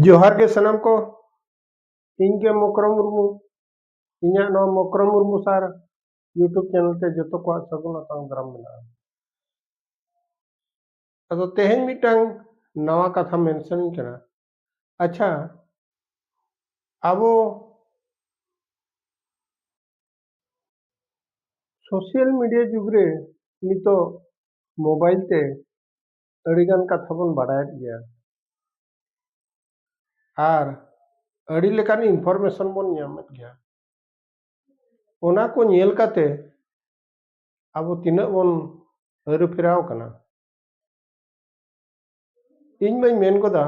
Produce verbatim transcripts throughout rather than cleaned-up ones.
ᱡᱚᱦᱟᱨ ᱜᱮ ᱥᱟᱱᱟᱢ ᱠᱚ, ᱤᱧ ᱜᱮ ᱢᱚᱠᱨᱚᱢ ᱢᱩᱨᱢᱩ᱾ ᱤᱧᱟᱹᱜ ᱱᱚᱣᱟ ᱢᱚᱠᱨᱚᱢ ᱢᱩᱨᱢᱩ ᱥᱟᱨ YouTube ᱪᱮᱱᱮᱞ ᱛᱮ ᱡᱚᱛᱚ ᱠᱚᱣᱟᱜ ᱥᱟᱹᱜᱩᱱ ᱟᱛᱟᱝ ᱫᱟᱨᱟᱢ ᱢᱮᱱᱟᱜᱼᱟ᱾ ᱟᱫᱚ ᱛᱮᱦᱮᱧ ᱢᱤᱫᱴᱟᱝ ᱱᱟᱣᱟ ᱠᱟᱛᱷᱟ ᱢᱮᱱᱥᱚᱱ ᱤᱧ ᱠᱟᱱᱟ᱾ ᱟᱪᱪᱷᱟ, ᱟᱵᱚ ᱥᱳᱥᱟᱞ ᱢᱤᱰᱤᱭᱟ ᱡᱩᱜᱽ ᱨᱮ ᱱᱤᱛᱚᱜ ᱢᱳᱵᱟᱭᱤᱞ ᱛᱮ ᱟᱹᱰᱤᱜᱟᱱ ᱠᱟᱛᱷᱟ ᱵᱚᱱ ᱵᱟᱰᱟᱭᱮᱫ ᱜᱮᱭᱟ ᱟᱨ ᱟᱹᱰᱤ ᱞᱮᱠᱟᱱ ᱤᱱᱯᱷᱚᱨᱢᱮᱥᱚᱱ ᱵᱚᱱ ᱧᱟᱢᱮᱫ ᱜᱮᱭᱟ᱾ ᱚᱱᱟ ᱠᱚ ᱧᱮᱞ ᱠᱟᱛᱮ ᱟᱵᱚ ᱛᱤᱱᱟᱹᱜ ᱵᱚᱱ ᱟᱹᱨᱩ ᱯᱷᱮᱨᱟᱣ ᱠᱟᱱᱟ? ᱤᱧ ᱢᱟᱧ ᱢᱮᱱ ᱜᱚᱫᱟ,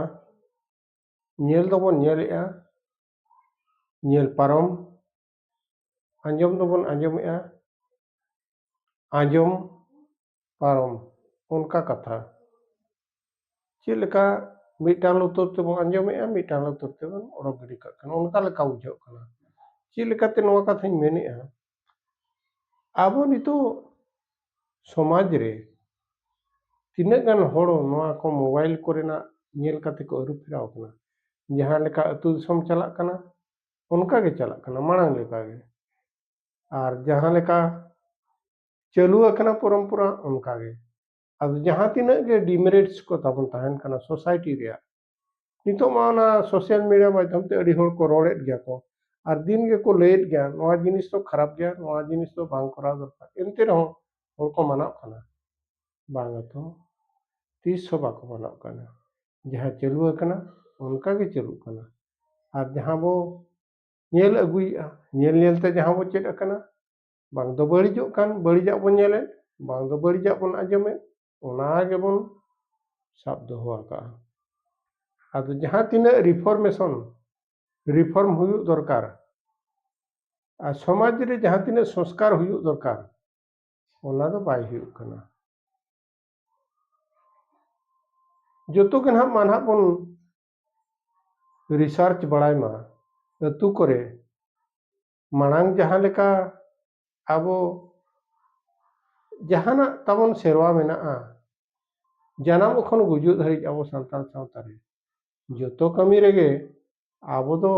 ᱧᱮᱞ ᱫᱚᱵᱚᱱ ᱧᱮᱞᱮᱜᱼᱟ, ᱧᱮᱞ ᱯᱟᱨᱚᱢ, ᱟᱸᱡᱚᱢ ᱫᱚᱵᱚᱱ ᱟᱸᱡᱚᱢᱮᱜᱼᱟ, ᱟᱸᱡᱚᱢ ᱯᱟᱨᱚᱢ, ᱚᱱᱠᱟ ᱠᱟᱛᱷᱟ᱾ ᱪᱮᱫ ᱞᱮᱠᱟ ᱢᱤᱫᱴᱟᱝ ᱞᱩᱛᱩᱨ ᱛᱮᱵᱚᱱ ᱟᱸᱡᱚᱢᱮᱜᱼᱟ, ᱢᱤᱫᱴᱟᱝ ᱞᱩᱛᱩᱨ ᱛᱮᱵᱚᱱ ᱚᱰᱚᱠ ᱜᱤᱰᱤ ᱠᱟᱜ ᱠᱟᱱᱟ, ᱚᱱᱠᱟ ᱞᱮᱠᱟ ᱵᱩᱡᱷᱟᱹᱜ ᱠᱟᱱᱟ᱾ ᱪᱮᱫ ᱞᱮᱠᱟᱛᱮ ᱱᱚᱣᱟ ᱠᱟᱛᱷᱟᱧ ᱢᱮᱱᱮᱜᱼᱟ? ᱟᱵᱚ ᱱᱤᱛᱚᱜ ᱥᱚᱢᱟᱡᱽ ᱨᱮ ᱛᱤᱱᱟᱹᱜ ᱜᱟᱱ ᱦᱚᱲ ᱱᱚᱣᱟ ᱠᱚ ᱢᱳᱵᱟᱭᱤᱞ ᱠᱚᱨᱮᱱᱟᱜ ᱧᱮᱞ ᱠᱟᱛᱮ ᱠᱚ ᱟᱹᱨᱩ ᱯᱷᱮᱨᱟᱣ ᱠᱟᱱᱟ᱾ ᱡᱟᱦᱟᱸ ᱞᱮᱠᱟ ᱟᱹᱛᱩ ᱫᱤᱥᱚᱢ ᱪᱟᱞᱟᱜ ᱠᱟᱱᱟ, ᱚᱱᱠᱟ ᱜᱮ ᱪᱟᱞᱟᱜ ᱠᱟᱱᱟ, ᱢᱟᱲᱟᱝ ᱞᱮᱠᱟ ᱜᱮ᱾ ᱟᱨ ᱡᱟᱦᱟᱸ ᱞᱮᱠᱟ ᱪᱟᱹᱞᱩ ᱟᱠᱟᱱᱟ ᱯᱚᱨᱚᱢᱯᱚᱨᱟ, ᱚᱱᱠᱟ ᱜᱮ᱾ ᱟᱫᱚ ᱡᱟᱦᱟᱸ ᱛᱤᱱᱟᱹᱜ ᱜᱮ ᱰᱤᱢᱮᱨᱤᱴᱥ ᱠᱚ ᱛᱟᱵᱚᱱ ᱛᱟᱦᱮᱱ ᱠᱟᱱᱟ ᱥᱳᱥᱟᱭᱴᱤ ᱨᱮᱭᱟᱜ, ᱱᱤᱛᱚᱜ ᱢᱟ ᱚᱱᱟ ᱥᱳᱥᱟᱞ ᱢᱤᱰᱤᱭᱟ ᱢᱟᱫᱽᱫᱷᱚᱢ ᱛᱮ ᱟᱹᱰᱤ ᱦᱚᱲ ᱠᱚ ᱨᱚᱲᱮᱫ ᱜᱮᱭᱟ ᱠᱚ, ᱟᱨ ᱫᱤᱱ ᱜᱮᱠᱚ ᱞᱟᱹᱭᱮᱫ ᱜᱮᱭᱟ, ᱱᱚᱣᱟ ᱡᱤᱱᱤᱥ ᱫᱚ ᱠᱷᱟᱨᱟᱯ ᱜᱮᱭᱟ, ᱱᱚᱣᱟ ᱡᱤᱱᱤᱥ ᱫᱚ ᱵᱟᱝ ᱠᱚᱨᱟᱣ ᱫᱚᱨᱠᱟᱨ᱾ ᱮᱱᱛᱮ ᱨᱮᱦᱚᱸ ᱦᱚᱲ ᱠᱚ ᱢᱟᱱᱟᱜ ᱠᱟᱱᱟ, ᱵᱟᱝ ᱟᱛᱚ, ᱛᱤᱥ ᱦᱚᱸ ᱵᱟᱠᱚ ᱢᱟᱱᱟᱜ ᱠᱟᱱᱟ᱾ ᱡᱟᱦᱟᱸ ᱪᱟᱹᱞᱩ ᱟᱠᱟᱱᱟ, ᱚᱱᱠᱟ ᱜᱮ ᱪᱟᱹᱞᱩᱜ ᱠᱟᱱᱟ᱾ ᱟᱨ ᱡᱟᱦᱟᱸ ᱵᱚ ᱧᱮᱞ ᱟᱹᱜᱩᱭᱮᱫᱼᱟ, ᱧᱮᱞ ᱧᱮᱞ ᱛᱮ ᱡᱟᱦᱟᱸ ᱵᱚ ᱪᱮᱫ ᱟᱠᱟᱱᱟ, ᱵᱟᱝ ᱫᱚ ᱵᱟᱹᱲᱤᱡᱚᱜ ᱠᱟᱱ, ᱵᱟᱹᱲᱤᱡᱟᱜ ᱵᱚᱱ ᱧᱮᱞᱮᱫ, ᱵᱟᱝ ᱫᱚ ᱵᱟᱹᱲᱤᱡᱟᱜ ᱵᱚᱱ ᱟᱸᱡᱚᱢᱮᱫ, ᱚᱱᱟ ᱜᱮᱵᱚᱱ ᱥᱟᱵ ᱫᱚᱦᱚ ᱟᱠᱟᱫᱼᱟ᱾ ᱟᱫᱚ ᱡᱟᱦᱟᱸ ᱛᱤᱱᱟᱹᱜ ᱨᱤᱯᱷᱚᱨᱢᱮᱥᱚᱱ, ᱨᱤᱯᱷᱚᱨᱢ ᱦᱩᱭᱩᱜ ᱫᱚᱨᱠᱟᱨ, ᱟᱨ ᱥᱚᱢᱟᱡᱽ ᱨᱮ ᱡᱟᱦᱟᱸ ᱛᱤᱱᱟᱹᱜ ᱥᱚᱝᱥᱠᱟᱨ ᱦᱩᱭᱩᱜ ᱫᱚᱨᱠᱟᱨ, ᱚᱱᱟ ᱫᱚ ᱵᱟᱭ ᱦᱩᱭᱩᱜ ᱠᱟᱱᱟ᱾ ᱡᱚᱛᱚ ᱜᱮ ᱱᱟᱦᱟᱜ ᱢᱟ ᱱᱟᱦᱟᱜ ᱵᱚᱱ ᱨᱤᱥᱟᱨᱪ ᱵᱟᱲᱟᱭ ᱢᱟ, ᱟᱹᱛᱩ ᱠᱚᱨᱮ ᱢᱟᱲᱟᱝ ᱡᱟᱦᱟᱸ ᱞᱮᱠᱟ ᱟᱵᱚ ᱡᱟᱦᱟᱱᱟᱜ ᱛᱟᱵᱚᱱ ᱥᱮᱨᱣᱟ ᱢᱮᱱᱟᱜᱼᱟ, ᱡᱟᱱᱟᱢᱚᱜ ᱠᱷᱚᱱ ᱜᱩᱡᱩᱜ ᱫᱷᱟᱹᱨᱤᱡ ᱟᱵᱚ ᱥᱟᱱᱛᱟᱲ ᱥᱟᱶᱛᱟ ᱨᱮ ᱡᱚᱛᱚ ᱠᱟᱹᱢᱤ ᱨᱮᱜᱮ ᱟᱵᱚ ᱫᱚ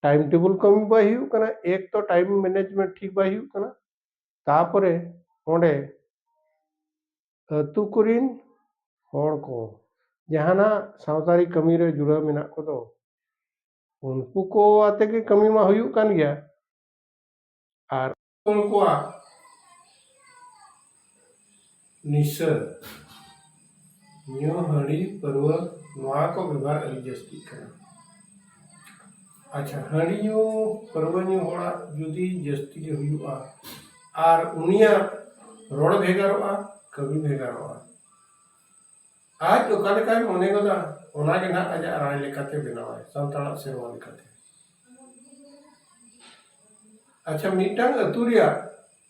time table ᱠᱟᱹᱢᱤ ᱵᱟᱭ ᱦᱩᱭᱩᱜ ᱠᱟᱱᱟ, ᱮᱠ ᱛᱚ time management ᱴᱷᱤᱠ ᱵᱟᱭ ᱦᱩᱭᱩᱜ ᱠᱟᱱᱟ, ᱛᱟᱯᱚᱨᱮ ᱚᱸᱰᱮ ᱟᱹᱛᱩ ᱠᱚᱨᱮᱱ ᱦᱚᱲ ᱠᱚ ᱡᱟᱦᱟᱱᱟᱜ ᱥᱟᱶᱛᱟᱨᱤ ᱠᱟᱹᱢᱤ ᱨᱮ ᱡᱩᱲᱟᱹᱣ ᱢᱮᱱᱟᱜ ᱠᱚᱫᱚ, ᱩᱱᱠᱩ ᱠᱚ ᱟᱛᱮ ᱜᱮ ᱠᱟᱹᱢᱤ ᱢᱟ ᱦᱩᱭᱩᱜ ᱠᱟᱱ ᱜᱮᱭᱟ, ᱟᱨ ᱩᱱᱠᱩᱣᱟᱜ ᱱᱤᱥᱟᱹ, ᱧᱩ ᱦᱟᱺᱰᱤ ᱯᱟᱹᱨᱣᱟᱹ, ᱱᱚᱣᱟ ᱠᱚ ᱵᱮᱵᱚᱦᱟᱨ ᱟᱹᱰᱤ ᱡᱟᱹᱥᱛᱤᱜ ᱠᱟᱱᱟ᱾ ᱟᱪᱪᱷᱟ, ᱦᱟᱺᱰᱤ ᱧᱩ ᱯᱟᱹᱨᱣᱟᱹ ᱧᱩ ᱦᱚᱲᱟᱜ ᱡᱩᱫᱤ ᱡᱟᱹᱥᱛᱤ ᱜᱮ ᱦᱩᱭᱩᱜᱼᱟ ᱟᱨ ᱩᱱᱤᱭᱟᱜ ᱨᱚᱲ ᱵᱷᱮᱜᱟᱨᱚᱜᱼᱟ, ᱠᱟᱹᱢᱤ ᱵᱷᱮᱜᱟᱨᱚᱜᱼᱟ, ᱟᱡ ᱚᱠᱟ ᱞᱮᱠᱟᱭ ᱢᱚᱱᱮ ᱜᱚᱫᱟ, ᱚᱱᱟ ᱜᱮ ᱱᱟᱦᱟᱜ ᱟᱡᱟᱜ ᱨᱟᱭ ᱞᱮᱠᱟᱛᱮ ᱵᱮᱱᱟᱣᱟᱭ, ᱥᱟᱱᱛᱟᱲᱟᱜ ᱥᱮᱨᱣᱟ ᱞᱮᱠᱟᱛᱮ᱾ ᱟᱪᱪᱷᱟ, ᱢᱤᱫᱴᱟᱝ ᱟᱹᱛᱩ ᱨᱮᱭᱟᱜ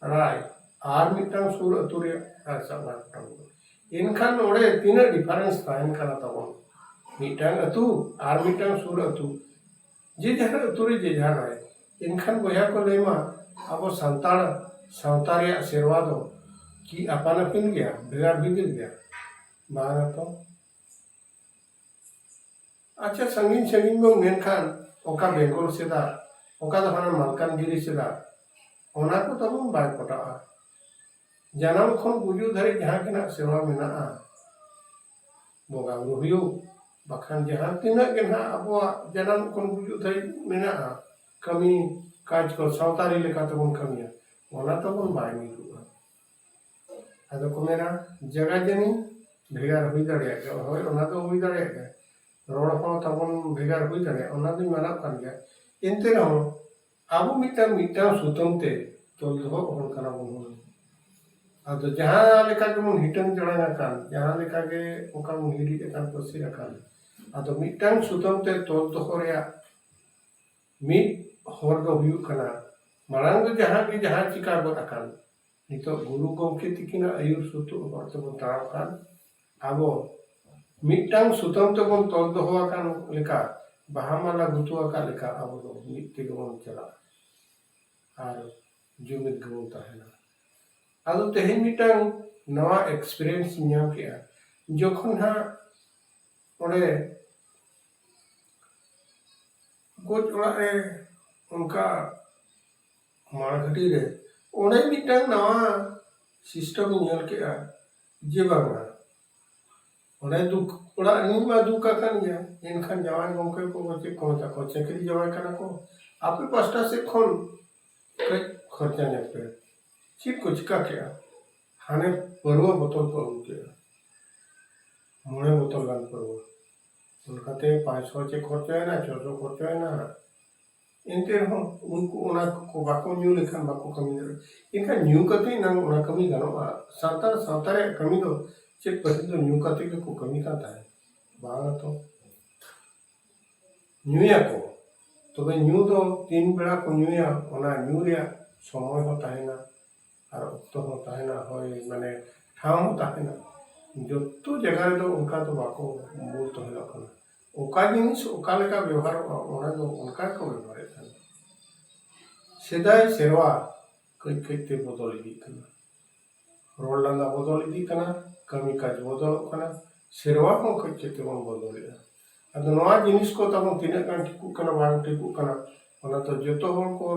ᱨᱟᱭ ᱟᱨ ᱢᱤᱫᱴᱟᱝ ᱥᱩᱨ ᱟᱹᱛᱩ ᱨᱮᱭᱟᱜ ᱨᱟᱭ ᱥᱟᱶ ᱵᱟᱭ ᱯᱚᱴᱟᱣ ᱜᱚᱫᱚᱜᱼᱟ᱾ ᱮᱱᱠᱷᱟᱱ ᱱᱚᱰᱮ ᱛᱤᱱᱟᱹᱜ difference ᱛᱟᱦᱮᱱ ᱠᱟᱱᱟ ᱛᱟᱵᱚᱱ, ᱢᱤᱫᱴᱟᱝ ᱟᱹᱛᱩ ᱟᱨ ᱢᱤᱫᱴᱟᱝ ᱥᱩᱨ ᱟᱹᱛᱩ, ᱡᱮ ᱡᱟᱦᱟᱨ ᱟᱹᱛᱩ ᱨᱮ ᱡᱮ ᱡᱟᱦᱟᱨ ᱨᱟᱭ᱾ ᱮᱱᱠᱷᱟᱱ ᱵᱚᱭᱦᱟ ᱠᱚ ᱞᱟᱹᱭ ᱢᱟ, ᱟᱵᱚ ᱥᱟᱱᱛᱟᱲ ᱥᱟᱶᱛᱟ ᱨᱮᱭᱟᱜ ᱥᱮᱨᱣᱟ ᱫᱚ ᱠᱤ ᱟᱯᱟᱱ ᱟᱹᱯᱤᱱ ᱜᱮᱭᱟ, ᱵᱷᱮᱜᱟᱨ ᱵᱷᱮᱜᱟᱨ ᱜᱮᱭᱟ? ᱵᱟᱝᱟ ᱛᱚ᱾ ᱟᱪᱪᱷᱟ, ᱥᱟᱺᱜᱤᱧ ᱥᱟᱺᱜᱤᱧ ᱵᱚᱱ ᱢᱮᱱᱠᱷᱟᱱ ᱚᱠᱟ ᱵᱮᱝᱜᱚᱞ ᱥᱮᱫᱟᱜ, ᱚᱠᱟ ᱫᱚ ᱦᱟᱱᱟ ᱢᱟᱞᱠᱟᱱᱜᱤᱨᱤ ᱥᱮᱫᱟᱜ, ᱚᱱᱟ ᱠᱚ ᱛᱟᱵᱚᱱ ᱵᱟᱭ ᱯᱚᱴᱟᱜᱼᱟ᱾ ᱡᱟᱱᱟᱢ ᱠᱷᱚᱱ ᱜᱩᱡᱩᱜ ᱫᱷᱟᱹᱨᱤᱡ ᱡᱟᱦᱟᱸ ᱜᱮ ᱱᱟᱜ ᱥᱮᱨᱣᱟ ᱢᱮᱱᱟᱜᱼᱟ, ᱵᱚᱸᱜᱟ ᱵᱩᱨᱩ ᱦᱩᱭᱩᱜ, ᱵᱟᱠᱷᱟᱱ ᱡᱟᱦᱟᱸ ᱛᱤᱱᱟᱹᱜ ᱜᱮ ᱱᱟᱜ ᱟᱵᱚᱣᱟᱜ ᱡᱟᱱᱟᱢ ᱠᱷᱚᱱ ᱜᱩᱡᱩᱜ ᱫᱷᱟᱹᱨᱤᱡ ᱢᱮᱱᱟᱜᱼᱟ, ᱠᱟᱹᱢᱤ ᱠᱟᱡᱽ ᱠᱚ ᱥᱟᱶᱛᱟᱨᱤ ᱞᱮᱠᱟ ᱛᱮᱵᱚᱱ ᱠᱟᱹᱢᱤᱭᱟ, ᱚᱱᱟ ᱛᱟᱵᱚᱱ ᱵᱟᱭ ᱢᱤᱫᱚᱜᱼᱟ᱾ ᱟᱫᱚ ᱠᱚ ᱢᱮᱱᱟ, ᱡᱟᱭᱜᱟ ᱡᱟᱹᱱᱤᱡ ᱵᱷᱮᱜᱟᱨ ᱦᱩᱭ ᱫᱟᱲᱮᱭᱟᱜ ᱜᱮᱭᱟ᱾ ᱦᱳᱭ, ᱚᱱᱟ ᱫᱚ ᱦᱩᱭ ᱫᱟᱲᱮᱭᱟᱜ ᱜᱮᱭᱟ, ᱨᱚᱲ ᱦᱚᱸ ᱛᱟᱵᱚᱱ ᱵᱷᱮᱜᱟᱨ ᱦᱩᱭ ᱫᱟᱲᱮᱭᱟᱜᱼᱟ, ᱚᱱᱟ ᱫᱚᱧ ᱢᱟᱱᱟᱣ ᱠᱟᱱ ᱜᱮᱭᱟ᱾ ᱮᱱᱛᱮ ᱨᱮᱦᱚᱸ ᱟᱵᱚ ᱢᱤᱫᱴᱟᱝ, ᱢᱤᱫᱴᱟᱝ ᱥᱩᱛᱟᱹᱢ ᱛᱮ ᱛᱚᱞ ᱫᱚᱦᱚ ᱦᱚᱲ ᱠᱟᱱᱟ ᱵᱚᱱ ᱦᱩᱱᱟᱹᱝ᱾ ᱟᱫᱚ ᱡᱟᱦᱟᱸ ᱞᱮᱠᱟ ᱜᱮᱵᱚᱱ ᱦᱤᱴᱟᱹᱝ ᱡᱟᱲᱟᱝ ᱟᱠᱟᱱ, ᱡᱟᱦᱟᱸ ᱞᱮᱠᱟ ᱜᱮ ᱚᱱᱠᱟ ᱵᱚᱱ ᱦᱤᱨᱤᱡ ᱟᱠᱟᱱ, ᱯᱟᱹᱥᱤᱨ ᱟᱠᱟᱱ, ᱟᱫᱚ ᱢᱤᱫᱴᱟᱝ ᱥᱩᱛᱟᱹᱢ ᱛᱮ ᱛᱚᱞ ᱫᱚᱦᱚ ᱨᱮᱭᱟᱜ ᱢᱤᱫ ᱦᱚᱨ ᱫᱚ ᱦᱩᱭᱩᱜ ᱠᱟᱱᱟ, ᱢᱟᱲᱟᱝ ᱫᱚ ᱡᱟᱦᱟᱸ ᱜᱮ ᱡᱟᱦᱟᱸ ᱪᱤᱠᱟ ᱜᱚᱫ ᱟᱠᱟᱱ, ᱱᱤᱛᱚᱜ ᱜᱩᱨᱩ ᱜᱚᱢᱠᱮ ᱛᱤᱠᱤᱱᱟᱜ ᱟᱹᱭᱩᱨ ᱥᱩᱛᱩᱜ ᱦᱚᱨ ᱛᱮᱵᱚᱱ ᱛᱟᱲᱟᱢ ᱠᱷᱟᱱ, ᱟᱵᱚ ᱢᱤᱫᱴᱟᱝ ᱥᱩᱛᱟᱹᱢ ᱛᱮᱵᱚᱱ ᱛᱚᱞ ᱫᱚᱦᱚ ᱟᱠᱟᱱ ᱞᱮᱠᱟ, ᱵᱟᱦᱟ ᱢᱟᱞᱟ ᱜᱩᱛᱩ ᱟᱠᱟᱫ ᱞᱮᱠᱟ ᱟᱵᱚ ᱫᱚ ᱢᱤᱫ ᱛᱮᱜᱮ ᱵᱚᱱ ᱪᱟᱞᱟᱜᱼᱟ ᱟᱨ ᱡᱩᱢᱤᱫ ᱜᱮᱵᱚᱱ ᱛᱟᱦᱮᱱᱟ᱾ ᱟᱫᱚ ᱛᱮᱦᱮᱧ ᱢᱤᱫᱴᱟᱝ ᱱᱟᱣᱟ ᱮᱠᱥᱯᱤᱨᱤᱭᱮᱱᱥ ᱤᱧ ᱧᱟᱢ ᱠᱮᱜᱼᱟ᱾ ᱡᱚᱠᱷᱚᱱ ᱦᱟᱸᱜ ᱚᱸᱰᱮ ᱜᱚᱡ ᱚᱲᱟᱜ ᱨᱮ ᱚᱱᱠᱟ ᱢᱟᱲᱜᱷᱟᱴᱤ ᱨᱮ ᱚᱸᱰᱮ ᱢᱤᱫᱴᱟᱝ ᱱᱟᱣᱟ ᱥᱤᱥᱴᱮᱢ ᱤᱧ ᱧᱮᱞ ᱠᱮᱜᱼᱟ ᱡᱮ ᱵᱟᱝᱟ, ᱚᱸᱰᱮ ᱫᱩᱠ ᱚᱲᱟᱜ ᱨᱤᱱᱤᱡ ᱢᱟ ᱫᱩᱠ ᱟᱠᱟᱱ ᱜᱮᱭᱟ, ᱮᱱᱠᱷᱟᱱ ᱡᱟᱶᱟᱭ ᱜᱚᱢᱠᱮ ᱠᱚ ᱪᱮᱫ ᱠᱚ ᱢᱮᱛᱟ ᱠᱚᱣᱟ, ᱪᱟᱹᱠᱨᱤ ᱡᱟᱶᱟᱭ ᱠᱟᱱᱟ ᱠᱚ, ᱟᱯᱮ ᱯᱟᱥᱴᱟ ᱥᱮᱫ ᱠᱷᱚᱱ ᱠᱟᱹᱡ ᱠᱷᱚᱨᱪᱟ ᱧᱚᱜ ᱯᱮ᱾ ᱪᱮᱫ ᱠᱚ ᱪᱤᱠᱟ ᱠᱮᱜᱼᱟ? ᱦᱟᱱᱮ ᱯᱟᱹᱨᱣᱟᱹ ᱵᱚᱛᱚᱞ ᱠᱚ ᱟᱹᱜᱩ ᱠᱮᱜᱼᱟ, ᱢᱚᱬᱮ ᱵᱚᱛᱚᱞ ᱜᱟᱱ ᱯᱟᱹᱨᱣᱟᱹ᱾ ᱚᱱᱠᱟᱛᱮ ᱯᱟᱸᱪᱥᱚ ᱪᱮᱫ ᱠᱷᱚᱨᱪᱟᱭᱮᱱᱟ, ᱪᱷᱚᱥᱚ ᱠᱷᱚᱨᱪᱟᱭᱮᱱᱟ᱾ ᱮᱱᱛᱮ ᱨᱮᱦᱚᱸ ᱩᱱᱠᱩ ᱚᱱᱟ ᱠᱚ ᱵᱟᱠᱚ ᱧᱩ ᱞᱮᱠᱷᱟᱱ ᱵᱟᱠᱚ ᱠᱟᱹᱢᱤ ᱫᱟᱲᱮᱭᱟᱜᱼᱟ᱾ ᱮᱱᱠᱷᱟᱱ ᱧᱩ ᱠᱟᱛᱮ ᱮᱱᱟᱝ ᱚᱱᱟ ᱠᱟᱹᱢᱤ ᱜᱟᱱᱚᱜᱼᱟ? ᱥᱟᱱᱛᱟᱲ ᱥᱟᱶᱛᱟ ᱨᱮᱭᱟᱜ ᱠᱟᱹᱢᱤ ᱫᱚ ᱪᱮᱫ ᱯᱟᱹᱦᱤᱞ ᱫᱚ ᱧᱩ ᱠᱟᱛᱮ ᱜᱮᱠᱚ ᱠᱟᱹᱢᱤ ᱠᱟᱱ ᱛᱟᱦᱮᱸᱫ? ᱵᱟᱝᱟ ᱛᱚ᱾ ᱧᱩᱭᱟᱠᱚ, ᱛᱚᱵᱮ ᱧᱩ ᱫᱚ ᱛᱤᱱ ᱵᱮᱲᱟ ᱠᱚ ᱧᱩᱭᱟ, ᱚᱱᱟ ᱧᱩ ᱨᱮᱭᱟᱜ ᱥᱚᱢᱚᱭ ᱦᱚᱸ ᱛᱟᱦᱮᱱᱟ, ᱟᱨ ᱚᱠᱛᱚ ᱦᱚᱸ ᱛᱟᱦᱮᱱᱟ, ᱦᱳᱭ, ᱢᱟᱱᱮ ᱴᱷᱟᱶ ᱦᱚᱸ ᱛᱟᱦᱮᱱᱟ᱾ ᱡᱚᱛᱚ ᱡᱟᱭᱜᱟ ᱨᱮᱫᱚ ᱚᱱᱠᱟ ᱫᱚ ᱵᱟᱠᱚ ᱵᱩᱞ ᱛᱚᱦᱮᱞᱚᱜ ᱠᱟᱱᱟ᱾ ᱚᱠᱟ ᱡᱤᱱᱤᱥ ᱚᱠᱟ ᱞᱮᱠᱟ ᱵᱮᱣᱦᱟᱨᱚᱜᱼᱟ, ᱚᱱᱟ ᱫᱚ ᱚᱱᱠᱟ ᱜᱮᱠᱚ ᱵᱮᱵᱚᱦᱟᱨᱮᱫ ᱠᱟᱱᱟ᱾ ᱥᱮᱫᱟᱭ ᱥᱮᱨᱣᱟ ᱠᱟᱹᱡ ᱠᱟᱹᱡ ᱛᱮ ᱵᱚᱫᱚᱞ ᱤᱫᱤᱜ ᱠᱟᱱᱟ᱾ ᱨᱚᱲ ᱞᱟᱸᱫᱟ ᱵᱚᱫᱚᱞ ᱤᱫᱤᱜ ᱠᱟᱱᱟ, ᱠᱟᱹᱢᱤ ᱠᱟᱡᱽ ᱵᱚᱫᱚᱞᱚᱜ ᱠᱟᱱᱟ, ᱥᱮᱨᱣᱟ ᱦᱚᱸ ᱠᱟᱹᱡ ᱠᱟᱹᱡ ᱛᱮᱵᱚᱱ ᱵᱚᱫᱚᱞᱮᱫᱼᱟ᱾ ᱟᱫᱚ ᱱᱚᱣᱟ ᱡᱤᱱᱤᱥ ᱠᱚ ᱛᱟᱵᱚᱱ ᱛᱤᱱᱟᱹᱜ ᱜᱟᱱ ᱴᱷᱤᱠᱚᱜ ᱠᱟᱱᱟ, ᱵᱟᱝ ᱴᱷᱤᱠᱚᱜ ᱠᱟᱱᱟ, ᱚᱱᱟ ᱫᱚ ᱡᱚᱛᱚ ᱦᱚᱲ ᱠᱚ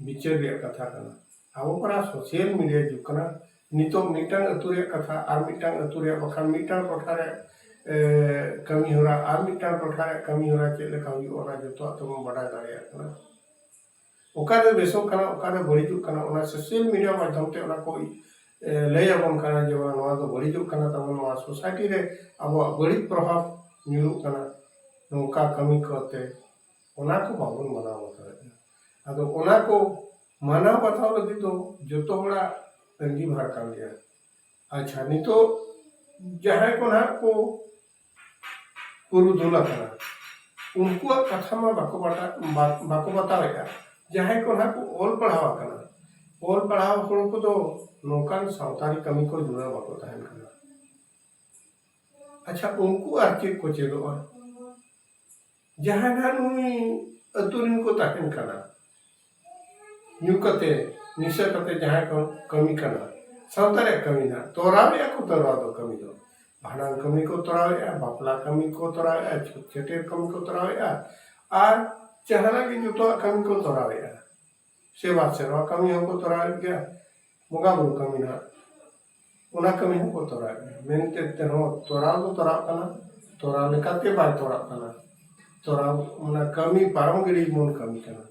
ᱵᱤᱪᱟᱹᱨ ᱨᱮᱭᱟᱜ ᱠᱟᱛᱷᱟ ᱠᱟᱱᱟ᱾ ᱟᱵᱚ ᱯᱟᱨᱟ ᱥᱳᱥᱟᱞ ᱢᱤᱰᱤᱭᱟ ᱡᱩᱜᱽ ᱠᱟᱱᱟ᱾ ᱱᱤᱛᱚᱜ ᱢᱤᱫᱴᱟᱝ ᱟᱹᱛᱩ ᱨᱮᱭᱟᱜ ᱠᱟᱛᱷᱟ ᱟᱨ ᱢᱤᱫᱴᱟᱝ ᱟᱹᱛᱩ ᱨᱮᱭᱟᱜ, ᱵᱟᱠᱷᱟᱱ ᱢᱤᱫᱴᱟᱝ ᱴᱚᱴᱷᱟ ᱨᱮᱭᱟᱜ, ᱮ, ᱠᱟᱹᱢᱤ ᱦᱚᱨᱟ ᱟᱨ ᱢᱤᱫᱴᱟᱝ ᱴᱚᱴᱷᱟ ᱨᱮᱭᱟᱜ ᱠᱟᱹᱢᱤ ᱦᱚᱨᱟ ᱪᱮᱫ ᱞᱮᱠᱟ ᱦᱩᱭᱩᱜᱼᱟ, ᱚᱱᱟ ᱡᱚᱛᱚᱣᱟᱜ ᱛᱮᱵᱚᱱ ᱵᱟᱰᱟᱭ ᱫᱟᱲᱮᱭᱟᱜ ᱠᱟᱱᱟ᱾ ᱚᱠᱟᱨᱮ ᱵᱮᱥᱚᱜ ᱠᱟᱱᱟ, ᱚᱠᱟᱨᱮ ᱵᱟᱹᱲᱤᱡᱚᱜ ᱠᱟᱱᱟ, ᱚᱱᱟ ᱥᱳᱥᱟᱞ ᱢᱤᱰᱤᱭᱟ ᱢᱟᱫᱽᱫᱷᱚᱢ ᱛᱮ ᱚᱱᱟ ᱠᱚ, ᱮ, ᱞᱟᱹᱭ ᱟᱵᱚᱱ ᱠᱟᱱᱟ ᱡᱮ ᱵᱟᱝ, ᱱᱚᱣᱟ ᱫᱚ ᱵᱟᱹᱲᱤᱡᱚᱜ ᱠᱟᱱᱟ ᱛᱟᱵᱚᱱ, ᱱᱚᱣᱟ ᱥᱳᱥᱟᱭᱴᱤ ᱨᱮ ᱟᱵᱚᱣᱟᱜ ᱵᱟᱹᱲᱤᱡ ᱯᱨᱚᱵᱷᱟᱵᱽ ᱧᱩᱨᱩᱜ ᱠᱟᱱᱟ, ᱱᱚᱝᱠᱟ ᱠᱟᱹᱢᱤ ᱠᱚᱛᱮ ᱚᱱᱟ ᱠᱚ ᱵᱟᱵᱚᱱ ᱢᱟᱱᱟᱣ ᱵᱟᱛᱟᱣᱮᱫᱼᱟ᱾ ᱟᱫᱚ ᱚᱱᱟ ᱠᱚ ᱢᱟᱱᱟᱣ ᱵᱟᱛᱟᱣ ᱞᱟᱹᱜᱤᱫ ᱫᱚ ᱡᱚᱛᱚ ᱦᱚᱲᱟᱜ ᱟᱺᱜᱤᱵᱷᱟᱨ ᱠᱟᱱ ᱜᱮᱭᱟ᱾ ᱟᱪᱪᱷᱟ, ᱱᱤᱛᱚᱜ ᱡᱟᱦᱟᱸᱭ ᱠᱚ ᱱᱟᱦᱟᱜ ᱠᱚ ᱯᱩᱨᱩᱫᱷᱩᱞ ᱟᱠᱟᱱᱟ, ᱩᱱᱠᱩᱣᱟᱜ ᱠᱟᱛᱷᱟ ᱢᱟ ᱵᱟᱠᱚ ᱵᱟᱰᱟ-, ᱵᱟ-, ᱵᱟᱠᱚ ᱵᱟᱛᱟᱣᱮᱫᱼᱟ᱾ ᱡᱟᱦᱟᱸᱭ ᱠᱚ ᱱᱟᱦᱟᱜ ᱠᱚ ᱚᱞ ᱯᱟᱲᱦᱟᱣ ᱟᱠᱟᱱᱟ, ᱚᱞ ᱯᱟᱲᱦᱟᱣ ᱦᱚᱲ ᱠᱚᱫᱚ ᱱᱚᱝᱠᱟᱱ ᱥᱟᱶᱛᱟᱨᱤ ᱠᱟᱹᱢᱤ ᱠᱚ ᱡᱩᱲᱟᱹᱣ ᱵᱟᱠᱚ ᱛᱟᱦᱮᱱ ᱠᱟᱱᱟ᱾ ᱟᱪᱪᱷᱟ, ᱩᱱᱠᱩ ᱟᱨ ᱪᱮᱫ ᱠᱚ ᱪᱮᱫᱚᱜᱼᱟ? ᱡᱟᱦᱟᱸᱭ ᱱᱟᱦᱟᱜ ᱱᱩᱭ ᱟᱹᱛᱩ ᱨᱮᱱ ᱠᱚ ᱛᱟᱦᱮᱱ ᱠᱟᱱᱟ, ᱧᱩ ᱠᱟᱛᱮ, ᱱᱤᱥᱟᱹ ᱠᱟᱛᱮ ᱡᱟᱦᱟᱸᱭ ᱠᱚ ᱠᱟᱹᱢᱤ ᱠᱟᱱᱟ, ᱥᱟᱶᱛᱟ ᱨᱮᱭᱟᱜ ᱠᱟᱹᱢᱤ ᱱᱟᱜ ᱛᱚᱨᱟᱣᱮᱫᱼᱟ ᱠᱚ, ᱛᱚᱨᱟᱣ ᱫᱚ ᱠᱟᱹᱢᱤ ᱫᱚ ᱵᱷᱟᱸᱰᱟᱱ ᱠᱟᱹᱢᱤ ᱠᱚ ᱛᱚᱨᱟᱣᱮᱫᱼᱟ, ᱵᱟᱯᱞᱟ ᱠᱟᱹᱢᱤ ᱠᱚ ᱛᱚᱨᱟᱣᱮᱫᱼᱟ, ᱪᱷᱩᱛ ᱪᱷᱟᱹᱴᱭᱟᱹᱨ ᱠᱟᱹᱢᱤ ᱠᱚ ᱛᱚᱨᱟᱣᱮᱫᱼᱟ, ᱟᱨ ᱡᱟᱦᱟᱱᱟᱜ ᱜᱮ ᱡᱚᱛᱚᱣᱟᱜ ᱠᱟᱹᱢᱤ ᱠᱚ ᱛᱚᱨᱟᱣᱮᱫᱼᱟ᱾ ᱥᱮᱵᱟ ᱥᱮᱨᱣᱟ ᱠᱟᱹᱢᱤ ᱦᱚᱸᱠᱚ ᱛᱚᱨᱟᱣᱮᱫ ᱜᱮᱭᱟ, ᱵᱚᱸᱜᱟ ᱵᱩᱨᱩ ᱠᱟᱹᱢᱤ ᱱᱟᱜ ᱚᱱᱟ ᱠᱟᱹᱢᱤ ᱦᱚᱸᱠᱚ ᱛᱚᱨᱟᱣᱮᱫ ᱜᱮᱭᱟ᱾ ᱢᱮᱱᱛᱮ ᱛᱮᱦᱚᱸ ᱛᱚᱨᱟᱣ ᱫᱚ ᱛᱚᱨᱟᱣ ᱠᱟᱱᱟ, ᱛᱚᱨᱟᱣ ᱞᱮᱠᱟᱛᱮ ᱵᱟᱭ ᱛᱚᱨᱟᱣ ᱠᱟᱱᱟ᱾ ᱛᱚᱨᱟᱣ ᱚᱱᱟ ᱠᱟᱹᱢᱤ ᱯᱟᱨᱚᱢ ᱜᱤᱰᱤ ᱵᱚᱱ ᱠᱟᱹᱢᱤ ᱠᱟᱱᱟ᱾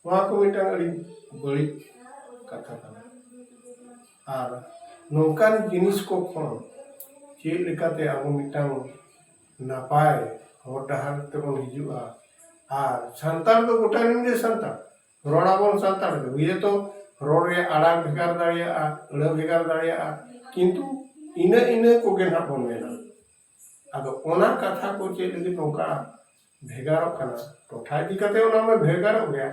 ᱱᱚᱣᱟ ᱠᱚ ᱢᱤᱫᱴᱟᱝ ᱟᱹᱰᱤ ᱵᱟᱹᱲᱤᱡ ᱠᱟᱛᱷᱟ ᱠᱟᱱᱟ᱾ ᱟᱨ ᱱᱚᱝᱠᱟᱱ ᱡᱤᱱᱤᱥ ᱠᱚ ᱠᱷᱚᱱ ᱪᱮᱫ ᱞᱮᱠᱟᱛᱮ ᱟᱵᱚ ᱢᱤᱫᱴᱟᱝ ᱱᱟᱯᱟᱭ ᱦᱚᱨ ᱰᱟᱦᱟᱨ ᱛᱮᱵᱚᱱ ᱦᱤᱡᱩᱜᱼᱟ? ᱟᱨ ᱥᱟᱱᱛᱟᱲ ᱫᱚ ᱜᱚᱴᱟ ᱨᱮᱱ ᱜᱮ ᱥᱟᱱᱛᱟᱲ, ᱨᱚᱲ ᱟᱵᱚᱱ ᱥᱟᱱᱛᱟᱲ ᱛᱮ, ᱦᱩᱭᱮᱛᱚ ᱨᱚᱲ ᱨᱮᱭᱟᱜ ᱟᱲᱟᱝ ᱵᱷᱮᱜᱟᱨ ᱫᱟᱲᱮᱭᱟᱜᱼᱟ, ᱟᱹᱲᱟᱹ ᱵᱷᱮᱜᱟᱨ ᱫᱟᱲᱮᱭᱟᱜᱼᱟ, ᱠᱤᱱᱛᱩ ᱤᱱᱟᱹ ᱤᱱᱟᱹ ᱠᱚᱜᱮ ᱱᱟᱦᱟᱜ ᱵᱚᱱ ᱢᱮᱱᱟ᱾ ᱟᱫᱚ ᱚᱱᱟ ᱠᱟᱛᱷᱟ ᱠᱚ ᱪᱮᱫ ᱞᱟᱹᱜᱤᱫ ᱱᱚᱝᱠᱟ ᱵᱷᱮᱜᱟᱨᱚᱜ ᱠᱟᱱᱟ? ᱴᱚᱴᱷᱟ ᱤᱫᱤ ᱠᱟᱛᱮ ᱚᱱᱟ ᱢᱟ ᱵᱷᱮᱜᱟᱨᱚᱜ ᱜᱮᱭᱟ,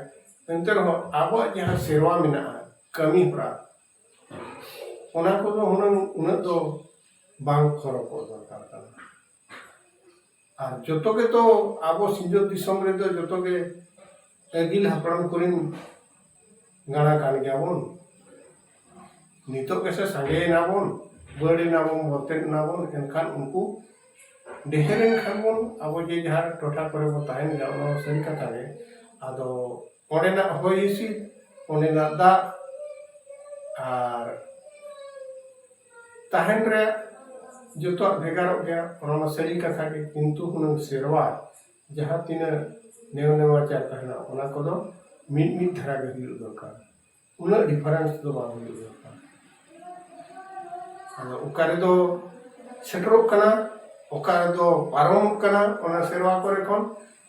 ᱮᱱᱛᱮ ᱨᱮᱦᱚᱸ ᱟᱵᱚᱣᱟᱜ ᱡᱟᱦᱟᱸ ᱥᱮᱨᱣᱟ ᱢᱮᱱᱟᱜᱼᱟ, ᱠᱟᱹᱢᱤ ᱦᱚᱨᱟ, ᱚᱱᱟ ᱠᱚᱫᱚ ᱦᱩᱱᱟᱹᱝ ᱩᱱᱟᱹᱜ ᱫᱚ ᱵᱟᱝ ᱠᱷᱚᱨᱚᱠᱚᱜ ᱫᱚᱨᱠᱟᱨ ᱠᱟᱱᱟ᱾ ᱟᱨ ᱡᱚᱛᱚ ᱜᱮᱛᱚ ᱟᱵᱚ ᱥᱤᱧᱚᱛ ᱫᱤᱥᱚᱢ ᱨᱮᱫᱚ ᱡᱚᱛᱚ ᱜᱮ ᱟᱹᱜᱤᱞ ᱦᱟᱯᱲᱟᱢ ᱠᱚᱨᱮᱱ ᱜᱟᱬᱟ ᱠᱟᱱ ᱜᱮᱭᱟᱵᱚᱱ᱾ ᱱᱤᱛᱚᱜ ᱜᱮᱥᱮ ᱥᱟᱸᱜᱮᱭᱮᱱᱟ ᱵᱚᱱ, ᱵᱟᱹᱲ ᱮᱱᱟ ᱵᱚᱱ, ᱵᱚᱛᱮᱫ ᱮᱱᱟ ᱵᱚᱱ, ᱮᱱᱠᱷᱟᱱ ᱩᱱᱠᱩ ᱰᱷᱮᱨ ᱮᱱ ᱠᱷᱟᱱ ᱵᱚᱱ, ᱟᱵᱚ ᱡᱮ ᱡᱟᱦᱟᱸ ᱴᱚᱴᱷᱟ ᱠᱚᱨᱮ ᱵᱚᱱ ᱛᱟᱦᱮᱱ ᱜᱮᱭᱟ, ᱚᱱᱟ ᱢᱟ ᱥᱟᱹᱨᱤ ᱠᱟᱛᱷᱟ ᱜᱮ᱾ ᱟᱫᱚ ᱚᱸᱰᱮᱱᱟᱜ ᱦᱚᱭ ᱦᱤᱸᱥᱤᱫ, ᱚᱸᱰᱮᱱᱟᱜ ᱫᱟᱜ ᱟᱨ ᱛᱟᱦᱮᱱ ᱨᱮ ᱡᱚᱛᱚᱣᱟᱜ ᱵᱷᱮᱜᱟᱨᱚᱜ ᱜᱮᱭᱟ, ᱚᱱᱟ ᱢᱟ ᱥᱟᱹᱨᱤ ᱠᱟᱛᱷᱟ ᱜᱮ᱾ ᱠᱤᱱᱛᱩ ᱦᱩᱱᱟᱹᱝ ᱥᱮᱨᱣᱟ ᱡᱟᱦᱟᱸ ᱛᱤᱱᱟᱹᱜ ᱱᱮᱣ ᱱᱮᱣᱟᱪᱟᱨ ᱛᱟᱦᱮᱱᱟ, ᱚᱱᱟ ᱠᱚᱫᱚ ᱢᱤᱫ ᱢᱤᱫ ᱫᱷᱟᱨᱟ ᱜᱮ ᱦᱩᱭᱩᱜ ᱫᱚᱨᱠᱟᱨ, ᱩᱱᱟᱹᱜ ᱰᱤᱯᱷᱟᱨᱮᱱᱥ ᱫᱚ ᱵᱟᱝ ᱦᱩᱭᱩᱜ ᱫᱚᱨᱠᱟᱨ᱾ ᱟᱫᱚ ᱚᱠᱟ ᱨᱮᱫᱚ ᱥᱮᱴᱮᱨᱚᱜ ᱠᱟᱱᱟ, ᱚᱠᱟ ᱨᱮᱫᱚ ᱯᱟᱨᱚᱢᱚᱜ ᱠᱟᱱᱟ ᱚᱱᱟ ᱥᱮᱨᱣᱟ ᱠᱚᱨᱮ ᱠᱷᱚᱱ,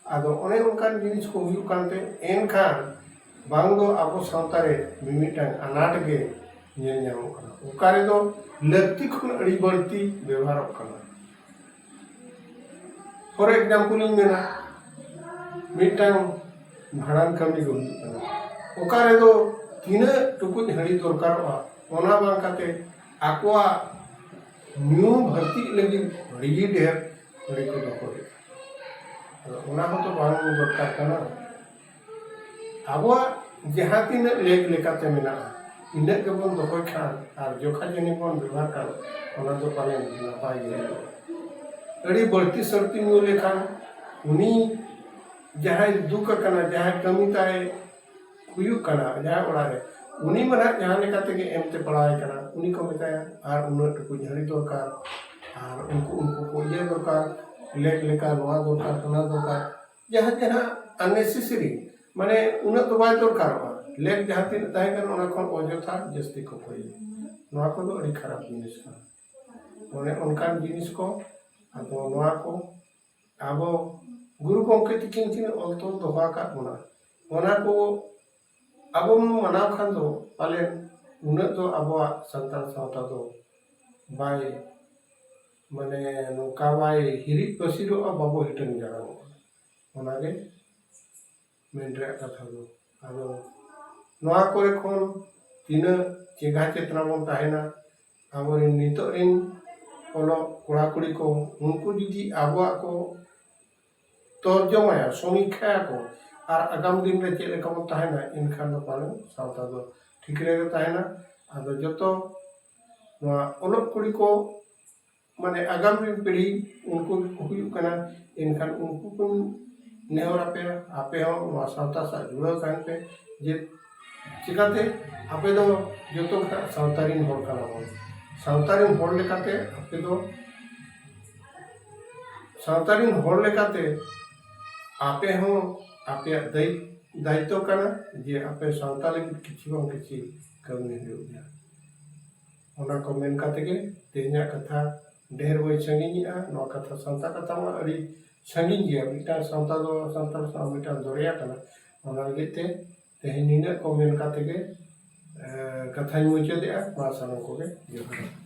ᱟᱫᱚ ᱚᱱᱮ ᱚᱱᱠᱟᱱ ᱡᱤᱱᱤᱥ ᱠᱚ ᱦᱩᱭᱩᱜ ᱠᱟᱱᱛᱮ, ᱮᱱᱠᱷᱟᱱ ᱵᱟᱝ ᱫᱚ ᱟᱵᱚ ᱥᱟᱶᱛᱟ ᱨᱮ ᱢᱤᱢᱤᱫᱴᱟᱝ ᱟᱱᱟᱴ ᱜᱮ ᱧᱮᱞ ᱧᱟᱢᱚᱜ ᱠᱟᱱᱟ, ᱚᱠᱟ ᱨᱮᱫᱚ ᱞᱟᱹᱠᱛᱤ ᱠᱷᱚᱱ ᱟᱹᱰᱤ ᱵᱟᱹᱲᱛᱤ ᱵᱮᱣᱦᱟᱨᱚᱜ ᱠᱟᱱᱟ᱾ ᱯᱷᱚᱨ ᱮᱠᱡᱟᱢᱯᱚᱞ ᱤᱧ ᱢᱮᱱᱟ, ᱢᱤᱫᱴᱟᱝ ᱵᱷᱟᱸᱰᱟᱱ ᱠᱟᱹᱢᱤ ᱜᱮ ᱦᱩᱭᱩᱜ ᱠᱟᱱᱟ, ᱚᱠᱟ ᱨᱮᱫᱚ ᱛᱤᱱᱟᱹᱜ ᱴᱩᱠᱩᱡ ᱦᱟᱺᱰᱤ ᱫᱚᱨᱠᱟᱨᱚᱜᱼᱟ, ᱚᱱᱟ ᱵᱟᱝ ᱠᱟᱛᱮ ᱟᱠᱚᱣᱟᱜ ᱧᱩ ᱵᱷᱟᱹᱨᱛᱤᱜ ᱞᱟᱹᱜᱤᱫ ᱟᱹᱰᱤ ᱰᱷᱮᱨ ᱦᱟᱺᱰᱤ ᱠᱚ ᱫᱚᱦᱚᱭᱮᱫᱟ᱾ ᱟᱫᱚ ᱚᱱᱟ ᱦᱚᱸᱛᱚ ᱵᱟᱝ ᱫᱚᱨᱠᱟᱨ ᱠᱟᱱᱟ᱾ ᱟᱵᱚᱣᱟᱜ ᱡᱟᱦᱟᱸ ᱛᱤᱱᱟᱹᱜ ᱞᱮᱠ ᱞᱮᱠᱟᱛᱮ ᱢᱮᱱᱟᱜᱼᱟ, ᱤᱱᱟᱹᱜ ᱜᱮᱵᱚᱱ ᱫᱚᱦᱚᱭ ᱠᱷᱟᱱ ᱟᱨ ᱡᱚᱠᱷᱟ ᱡᱟᱹᱱᱤ ᱵᱚᱱ ᱵᱮᱵᱚᱦᱟᱨ ᱠᱷᱟᱱ, ᱚᱱᱟ ᱫᱚ ᱯᱟᱞᱮᱱ ᱱᱟᱯᱟᱭ ᱜᱮ ᱦᱩᱭᱩᱜᱼᱟ᱾ ᱟᱹᱰᱤ ᱵᱟᱹᱲᱛᱤ ᱥᱟᱹᱲᱛᱤ ᱧᱩ ᱞᱮᱠᱷᱟᱱ ᱩᱱᱤ ᱡᱟᱦᱟᱸᱭ ᱫᱩᱠ ᱟᱠᱟᱱᱟ, ᱡᱟᱦᱟᱸᱭ ᱠᱟᱹᱢᱤ ᱛᱟᱭ ᱦᱩᱭᱩᱜ ᱠᱟᱱᱟ ᱡᱟᱦᱟᱸᱭ ᱚᱲᱟᱜ ᱨᱮ, ᱩᱱᱤ ᱢᱟ ᱱᱟᱦᱟᱜ ᱡᱟᱦᱟᱸ ᱞᱮᱠᱟ ᱛᱮᱜᱮ ᱮᱢ ᱛᱮ ᱯᱟᱲᱟᱣᱟᱭ ᱠᱟᱱᱟ, ᱩᱱᱤ ᱠᱚ ᱢᱮᱛᱟᱭᱟ, "ᱟᱨ ᱩᱱᱟᱹᱜ ᱴᱩᱠᱩᱡ ᱦᱟᱺᱰᱤ ᱫᱚᱨᱠᱟᱨ, ᱟᱨ ᱩᱱᱠᱩ ᱩᱱᱠᱩ ᱠᱚ ᱤᱭᱟᱹ ᱫᱚᱨᱠᱟᱨ, ᱞᱮᱠ ᱞᱮᱠᱟ ᱱᱚᱣᱟ ᱫᱚᱨᱠᱟᱨ, ᱦᱟᱱᱟ ᱫᱚᱨᱠᱟᱨ", ᱡᱟᱦᱟᱸ ᱡᱟᱦᱟᱸ unnecessary, ᱢᱟᱱᱮ ᱩᱱᱟᱹᱜ ᱫᱚ ᱵᱟᱭ ᱫᱚᱨᱠᱟᱨᱚᱜᱼᱟ᱾ ᱞᱮᱠ ᱡᱟᱦᱟᱸ ᱛᱤᱱᱟᱹᱜ ᱛᱟᱦᱮᱸ ᱠᱟᱱᱟ, ᱚᱱᱟ ᱠᱷᱚᱱ ᱚᱡᱚᱛᱷᱟ ᱡᱟᱹᱥᱛᱤ ᱠᱚ ᱠᱚᱭᱟ᱾ ᱱᱚᱣᱟ ᱠᱚᱫᱚ ᱟᱹᱰᱤ ᱠᱷᱟᱨᱟᱯ ᱡᱤᱱᱤᱥ ᱠᱟᱱᱟ᱾ ᱚᱱᱮ ᱚᱱᱠᱟᱱ ᱡᱤᱱᱤᱥ ᱠᱚ, ᱟᱫᱚ ᱱᱚᱣᱟ ᱠᱚ ᱟᱵᱚ ᱜᱩᱨᱩ ᱜᱚᱢᱠᱮ ᱛᱤᱠᱤᱱ ᱠᱤᱱ ᱚᱞ ᱛᱚᱞ ᱫᱚᱦᱚ ᱟᱠᱟᱫ ᱵᱚᱱᱟ, ᱚᱱᱟ ᱠᱚ ᱟᱵᱚ ᱵᱚᱱ ᱢᱟᱱᱟᱣ ᱠᱷᱟᱱ ᱫᱚ ᱯᱟᱞᱮᱱ ᱩᱱᱟᱹᱜ ᱫᱚ ᱟᱵᱚᱣᱟᱜ ᱥᱟᱱᱛᱟᱲ ᱥᱟᱶᱛᱟ ᱫᱚ ᱵᱟᱭ, ᱢᱟᱱᱮ, ᱱᱚᱝᱠᱟ ᱵᱟᱭ ᱦᱤᱨᱤᱡ ᱯᱟᱹᱥᱤᱨᱚᱜᱼᱟ, ᱵᱟᱵᱚ ᱦᱤᱴᱟᱹᱝ ᱡᱟᱲᱟᱝᱚᱜᱼᱟ᱾ ᱚᱱᱟᱜᱮ ᱢᱮᱱ ᱨᱮᱭᱟᱜ ᱠᱟᱛᱷᱟ ᱫᱚ᱾ ᱟᱫᱚ ᱱᱚᱣᱟ ᱠᱚᱨᱮ ᱠᱷᱚᱱ ᱛᱤᱱᱟᱹᱜ ᱪᱮᱸᱜᱷᱟ ᱪᱮᱛᱱᱟ ᱵᱚᱱ ᱛᱟᱦᱮᱱᱟ, ᱟᱵᱚᱨᱮᱱ ᱱᱤᱛᱚᱜ ᱨᱮᱱ ᱚᱞᱚᱜ ᱠᱚᱲᱟ ᱠᱩᱲᱤ ᱠᱚ, ᱩᱱᱠᱩ ᱡᱩᱫᱤ ᱟᱵᱚᱣᱟᱜ ᱠᱚ ᱛᱚᱨᱡᱚᱢᱟᱭᱟ, ᱥᱚᱢᱤᱠᱷᱟᱭᱟ ᱠᱚ, ᱟᱨ ᱟᱜᱟᱢ ᱫᱤᱱ ᱨᱮ ᱪᱮᱫ ᱞᱮᱠᱟ ᱵᱚᱱ ᱛᱟᱦᱮᱱᱟ, ᱮᱱᱠᱷᱟᱱ ᱫᱚ ᱯᱟᱞᱮᱱ ᱥᱟᱶᱛᱟ ᱫᱚ ᱴᱷᱤᱠ ᱨᱮᱜᱮ ᱛᱟᱦᱮᱱᱟ᱾ ᱟᱫᱚ ᱡᱚᱛᱚ ᱱᱚᱣᱟ ᱚᱞᱚᱜ ᱠᱩᱲᱤ ᱠᱚ, ᱢᱟᱱᱮ ᱟᱜᱟᱢ ᱨᱮᱱ ᱯᱤᱲᱦᱤ ᱩᱱᱠᱩ ᱜᱮᱠᱚ ᱦᱩᱭᱩᱜ ᱠᱟᱱᱟ, ᱮᱱᱠᱷᱟᱱ ᱩᱱᱠᱩ ᱠᱚᱧ ᱱᱮᱦᱚᱨ ᱟᱯᱮᱭᱟ, ᱟᱯᱮ ᱦᱚᱸ ᱱᱚᱣᱟ ᱥᱟᱶᱛᱟ ᱥᱟᱶ ᱡᱩᱲᱟᱹᱣ ᱛᱟᱦᱮᱱ ᱯᱮ᱾ ᱡᱮ ᱪᱤᱠᱟᱹᱛᱮ ᱟᱯᱮ ᱫᱚ ᱡᱚᱛᱚ ᱜᱮ ᱦᱟᱸᱜ ᱥᱟᱶᱛᱟ ᱨᱮᱱ ᱦᱚᱲ ᱠᱟᱱᱟ ᱵᱚᱱ᱾ ᱥᱟᱶᱛᱟ ᱨᱮᱱ ᱦᱚᱲ ᱞᱮᱠᱟᱛᱮ ᱟᱯᱮ ᱫᱚ, ᱥᱟᱶᱛᱟ ᱨᱮᱱ ᱦᱚᱲ ᱞᱮᱠᱟᱛᱮ ᱟᱯᱮ ᱦᱚᱸ ᱟᱯᱮᱭᱟᱜ ᱫᱟᱭᱤ-, ᱫᱟᱭᱤᱛᱛᱚ ᱠᱟᱱᱟ ᱡᱮ ᱟᱯᱮ ᱥᱟᱶᱛᱟ ᱞᱟᱹᱜᱤᱫ ᱠᱤᱪᱷᱩ ᱵᱟᱝ ᱠᱤᱪᱷᱩ ᱠᱟᱹᱢᱤ ᱦᱩᱭᱩᱜ ᱜᱮᱭᱟ᱾ ᱚᱱᱟ ᱠᱚ ᱢᱮᱱ ᱠᱟᱛᱮ ᱜᱮ ᱛᱮᱦᱮᱧᱟᱜ ᱠᱟᱛᱷᱟ ᱰᱷᱮᱨ ᱵᱟᱹᱧ ᱥᱟᱺᱜᱤᱧᱮᱜᱼᱟ᱾ ᱱᱚᱣᱟ ᱠᱟᱛᱷᱟ, ᱥᱟᱶᱛᱟ ᱠᱟᱛᱷᱟ ᱢᱟ ᱟᱹᱰᱤ ᱥᱟᱺᱜᱤᱧ ᱜᱮᱭᱟ᱾ ᱢᱤᱫᱴᱟᱝ ᱥᱟᱶᱛᱟ ᱫᱚ ᱥᱟᱱᱛᱟᱲ ᱥᱟᱶ ᱢᱤᱫᱴᱟᱝ ᱫᱚᱨᱭᱟ ᱠᱟᱱᱟ᱾ ᱚᱱᱟ ᱞᱟᱹᱜᱤᱫ ᱛᱮ ᱛᱮᱦᱮᱧ ᱱᱤᱱᱟᱹᱜ ᱠᱚ ᱢᱮᱱ ᱠᱟᱛᱮ ᱜᱮ, ᱮ, ᱠᱟᱛᱷᱟᱧ ᱢᱩᱪᱟᱹᱫᱮᱜᱼᱟ᱾ ᱢᱟ ᱥᱟᱱᱟᱢ ᱠᱚᱜᱮ ᱡᱚᱦᱟᱨ᱾